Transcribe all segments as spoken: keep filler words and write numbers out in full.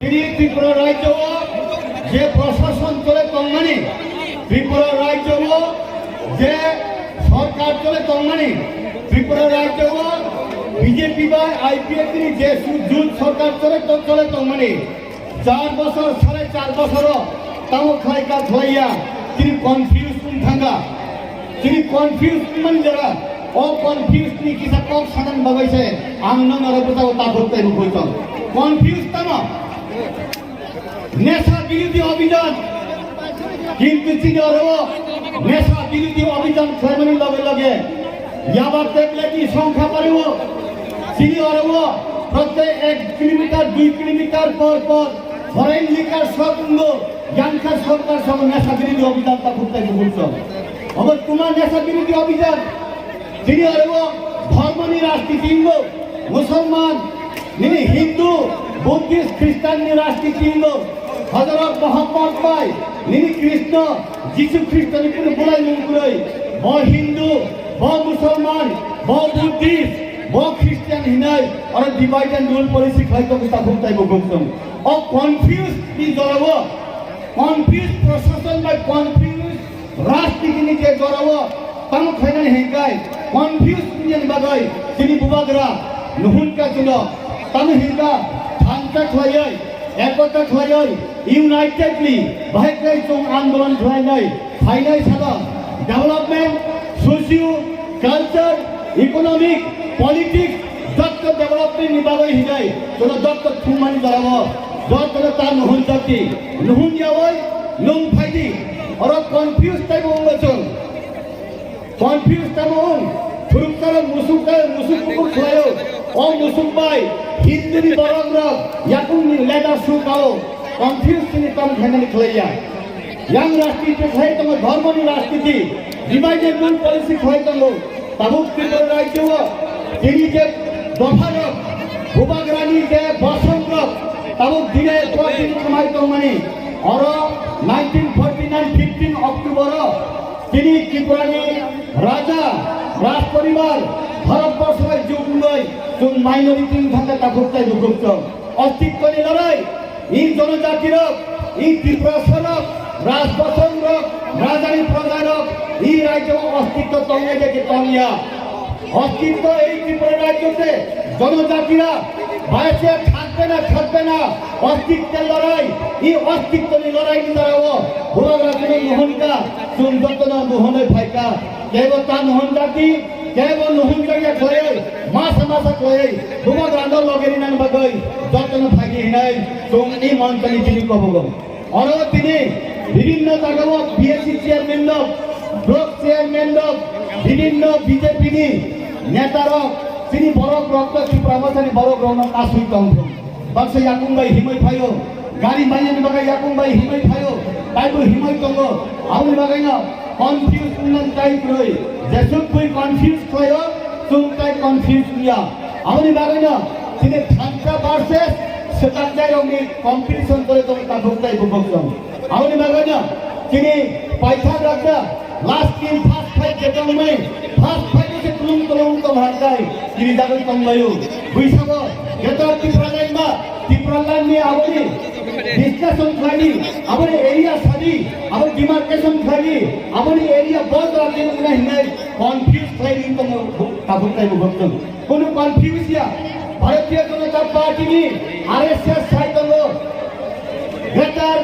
Tripura rajyo o je prashason chole tongmani, Tripura rajyo o je sorkar chole tongmani, Tripura rajyo o B J P bai I P F T ni je su-, jut sorkar chole to-, chole tongmani, char bosor, sare char bosor o tamo khlai ka khlaiya, chini confuse wng thanga. Chini confuse wngmani jora, o confuse ni kisa kok sanani bagwi se ang nono oro bwskango takhuk tei bukhuk tong. Confuse tamo? Nesha birodhi abhijan. Kintu chini oro nesha birodhi abhijan khlaimani loge loge yaba tablet ni songkha bariwo. Chini oro prottek ek kilometer, dui kilometer por por foreign liquor shop wngo. Yangkha sorkar sabo nesha birodhi abhijan takhuk tei bukhuk tong. Obo tuma nesha birodhi abhijan? Chini oro dhormoni rajniti wngo. Musulman, nini Hindu, Buddhist, Christian ni rajniti wngo. Hazrat Muhammad bai, nini Krishna, Jisu Khristo ni kunu bulai mung kwrwi. Bo Hindu, bo Musulman, bo Buddhist, bo Christian hinai oro divide and rule policy khlai tongo takhuk tei bukhuk tong. O confuse ni jora o, confuse prashason bai confuse rajniti ni je jora o tamo khlainani hinkai confuse wngya ni bagwi chini bubagra nuhun ka chwngno tamo hinka thansa khlaiwi, ekota khlaiwi, unitedly bahai khlai chwng andolon khlainai phainai salo development, socio, culture, economic, politics, jotto development ni bagwi hinai, jono jotto thumani jorao, jotto ta nuhun jati, nuhun yawi, nung phaidi, oro confuse taibo wngbo chwng. Confuse tamo wng, phuruktarok musuk taro musuk bukur khlaio, o musuk bai, Hindu ni borok rok, yakung ni leader su kao, confuse tini tam khainani khlaiya. Yang rajniti khlai tongo, dhormo ni rajniti, divide and rule policy khlai tongo. Tabuk Tripura rajyo o tini je dopha rok, bubagra ni je bosong rok, tabuk dine kotini khamai tongmani. Oro nineteen forty nine fifteen October o tini Tripura ni raja, raj poribar, Bharat borso bai jug wngwi chwng minority wng thangkha takhuk tei bukhuk tong. Ostitto ni lorai, i jonojati rok, i Tiprasa rok, rajbosong rok, rajani proja rok, i rajyo o ostitto tongnai de ki tongya? Ostitto ei Tripura rajyo te jonojatira baise thakbe na, thakbe na, ostitto lorai, i ostitto ni lorai ni darao, bubagra chwng nuhun ka, chwng jotono nuhunwi phaika, kebo ta nuhun jati, kebo nuhun jaya khlaiwi, masa masa khlaiwi, bubagra no loge rinani bagwi, jotono phaidi hinai, chwng i monchani chini kobogo. Oro tini bibhinno jagao B S C chairman rok, block chairman rok, bibhinno B J P ni neta rok, chini borok rok to Tipra Mothani borok rok no kasui tong thung. Baksa yakung bai himwi phaio, gari mainani bagwi yakung bai himwi phaio, taibo himwi tongo. Aboni bagwi no confuse wngmani tai kwrwi, jesuk bui confuse khlaio, chwng tai confuse wngya. Aboni bagwino chini thansa versus swkakjai rokni competition choli tongo takhuk tei bukhuk tong. Aboni bagwino chini paithak rakda last team first fight je tongmani, first fight se tulung tulung tong hangkai chini jagwi tonglaio. Buisago Greater Tipraland ba Tipraland ni aboni discussion khlaidi, aboni area sadi, aboni demarcation khlaidi, aboni area border din wngnai hinai confuse khlaidi tongo takhuk tei bukhuk tong. Kono confuse ya. Bharatiya Janata Party ni R S S sai tongo. Greater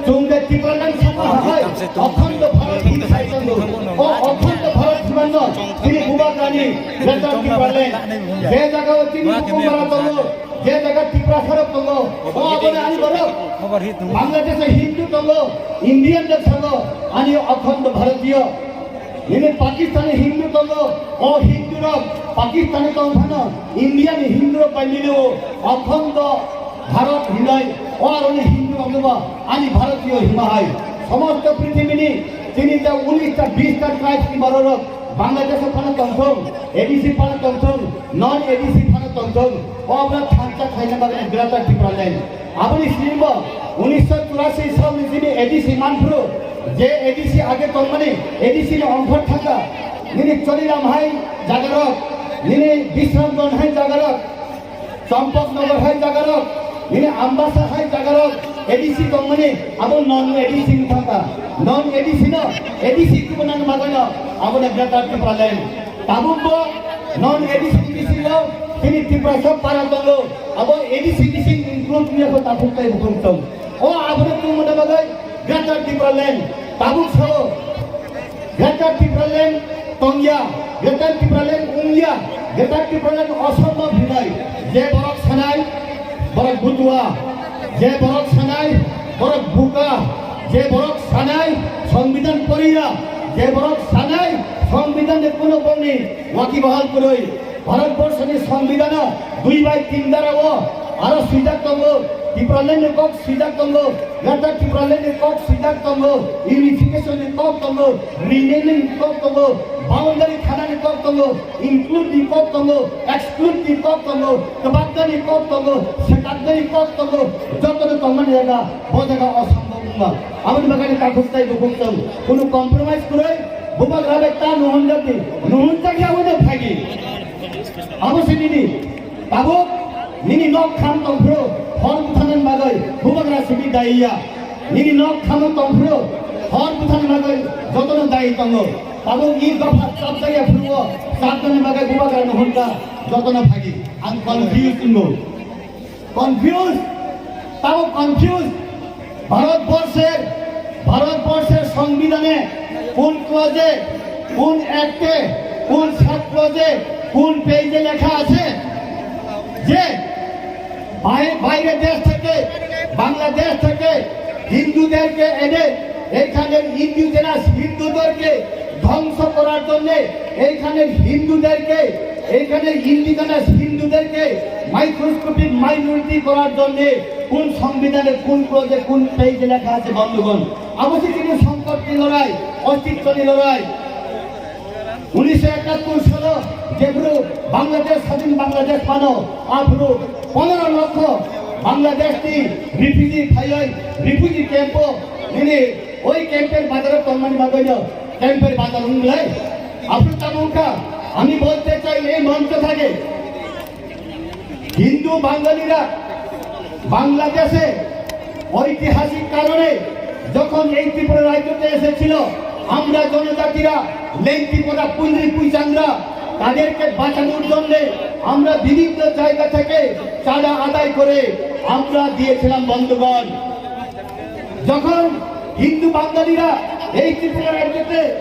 chwng de Tipraland sama hai. Akhando Bharat hin sai tongo. O Akhando Bharat himanno tini bubagrani Greater Tipraland. Je jaga o tini bubagra tongo, je jaga Tiprasa rok tongo. O aboni ani borok Bangladesh Hindu tongo, Indian rok tongo, ani Akhando Bharatiya. Nini Pakistani Hindu tongo, o Hindu rok Pakistani tong phano India ni Hindu rok bai nini o Akhando Bharat hinai, o aroni Hindu rok no ani Bharatiyo hima hai. Somosto prithibi ni tini ta unis ta bis ta tribes ni borok rok Bangladesh o phano tong thung, A D C phano tong thung, non A D C phano tong thung, o abra thansa khaina bagwi Greater Tipraland. Aboni sini bo unisho churasi salni jini A D C manphru, je A D C age tongmani A D C ni ongkhor thangkha, nini Choliram hai jagarok, nini Bisramganj hai jagarok, Champaknagar hai jagarok, Nini Ambasa hai jagarok A D C tongmani abo non A D C wngkha. Non A D C no A D C kubunani bagwino abo no Greater Tipraland. Tabukbo non A D C ni bisingo chini Tiprasa para tongo. Abo A D C bising include wngya kho takhuk tei bukhuk tong. O abono tongmani bagwi Greater Tipraland tabuk sao. Greater Tipraland tongya, Greater Tipraland wngya, Greater Tipraland osombhob hinai. Je borok sanai, borok butua, je borok sanai, borok buka, je borok sanai, Songbidan poriya, je borok sanai, Songbidan ni kuno bongni wakibahal kwrwi. Bharatborsoni Songbidanno dui bai tin dara o aro swijak tongo, Tipraland ni kok swijak tongo, Greater Tipraland ni kok swijak tongo, unification ni kok tongo, renaming ni kok tongo, boundary thana ni kok tongo, include ni kok tongo, exclude ni kok tongo, kwbakna ni kok tongo, swkakna ni kok tongo, joto no tongmani jaga, bo jaga o sambok wngma. Aboni bagwi takhuk tei bukhuk tong, kunu compromise kwrwi, bubagra bai ta nuhunjakdi, nuhunjakya hwnwi phagi. Abo se nini, tabuk nini nok kham tongphuru hor buthanani bagwi bubagra simi daiya. Nini nok khamo tongphuru hor buthanani bagwi jotono dai tongo. Tabuk i dopha chapjaya phuru o chapjani bagwi bubagra no hwnka jotono phagi. Ang confused wngo. Confused, তাও কনফিউজ। ভারতবর্ষের ভারতবর্ষের সংবিধানে কোন ক্লজে, কোন অ্যাক্টে, কোন সাব ক্লজে, কোন পেজে লেখা আছে যে বাই- বাইরের দেশ থেকে, বাংলাদেশ থেকে হিন্দুদেরকে এনে এখানে ইন্ডিজিনাস হিন্দুদেরকে ধ্বংস করার জন্য, এইখানে হিন্দুদেরকে, এইখানে ইন্ডিজিনাস হিন্দুদেরকে মাইক্রোস্কোপিক মাইনরিটি করার জন্য কোন সংবিধানে কোন ক্লজে কোন পেজে লেখা আছে বন্ধুগণ? অবশ্যই তিনি সম্পত্তি লড়াই, অস্তিত্ব লড়াই। উনিশশো একাত্তর সালে যেগুলো বাংলাদেশ স্বাধীন বাংলাদেশ পানো, আফুরু পনেরো লক্ষ বাংলাদেশি রিফিউজি থাইওয়াই রিফিউজি ক্যাম্পো, মানে ওই ক্যাম্পের বাজারে তন্মানি বাজাইল, ক্যাম্পের বাজার উঠলে আফুরু তাবুকা। আমি বলতে চাই এই মঞ্চ থেকে হিন্দু বাঙালিরা বাংলাদেশে ঐতিহাসিক কারণে যখন এই ত্রিপুরা রাজ্যতে এসেছিল, আমরা জনজাতিরা, লেংটিপোরা, পুন্ড্রি, কুইচাংরা, তাদেরকে বাঁচানোর জন্য আমরা বিভিন্ন জায়গা থেকে চাঁদা আদায় করে আমরা দিয়েছিলাম বন্ধুগণ। যখন হিন্দু বাঙালিরা এই ত্রিপুরা রাজ্যতে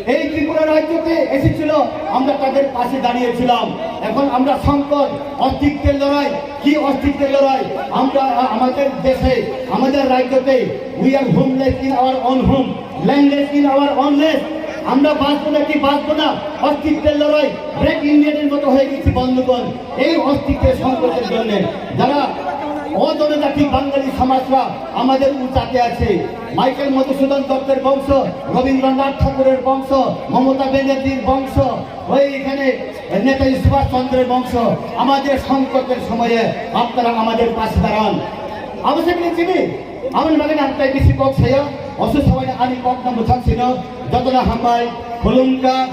এই ত্রিপুরা রাজ্যতে এসেছিল, আমরা তাদের পাশে দাঁড়িয়েছিলাম। এখন আমরা সংকট, অস্তিত্বের লড়াই। কি অস্তিত্বের লড়াই? আমরা আ- আমাদের দেশে, আমাদের রাজ্যতে we are homeless in our own home, landless in our own land। আমরা বাঁচবো না কি বাঁচবো না, অস্তিত্বের লড়াই। ব্রেক ইন্ডিয়ানের মতো হয়ে গেছি বন্ধুগণ। এই অস্তিত্বের সংকটের জন্য যারা অজনজাতি বাঙালি সমাজরা আমাদের উচাতে আছে, মাইকেল মধুসূদন দত্তের বংশ, রবীন্দ্রনাথ ঠাকুরের বংশ, মমতা ব্যানার্জির বংশ, ওই এখানে নেতাজি সুভাষ চন্দ্রের বংশ, আমাদের সংকটের সময়ে আপনারা আমাদের পাশে দাঁড়ান। Abo se bini chini, aboni bagwi ang tai bisi kok sayo, osu sabaino ani kokno mwthang sino, jotono hambai, khulumkha.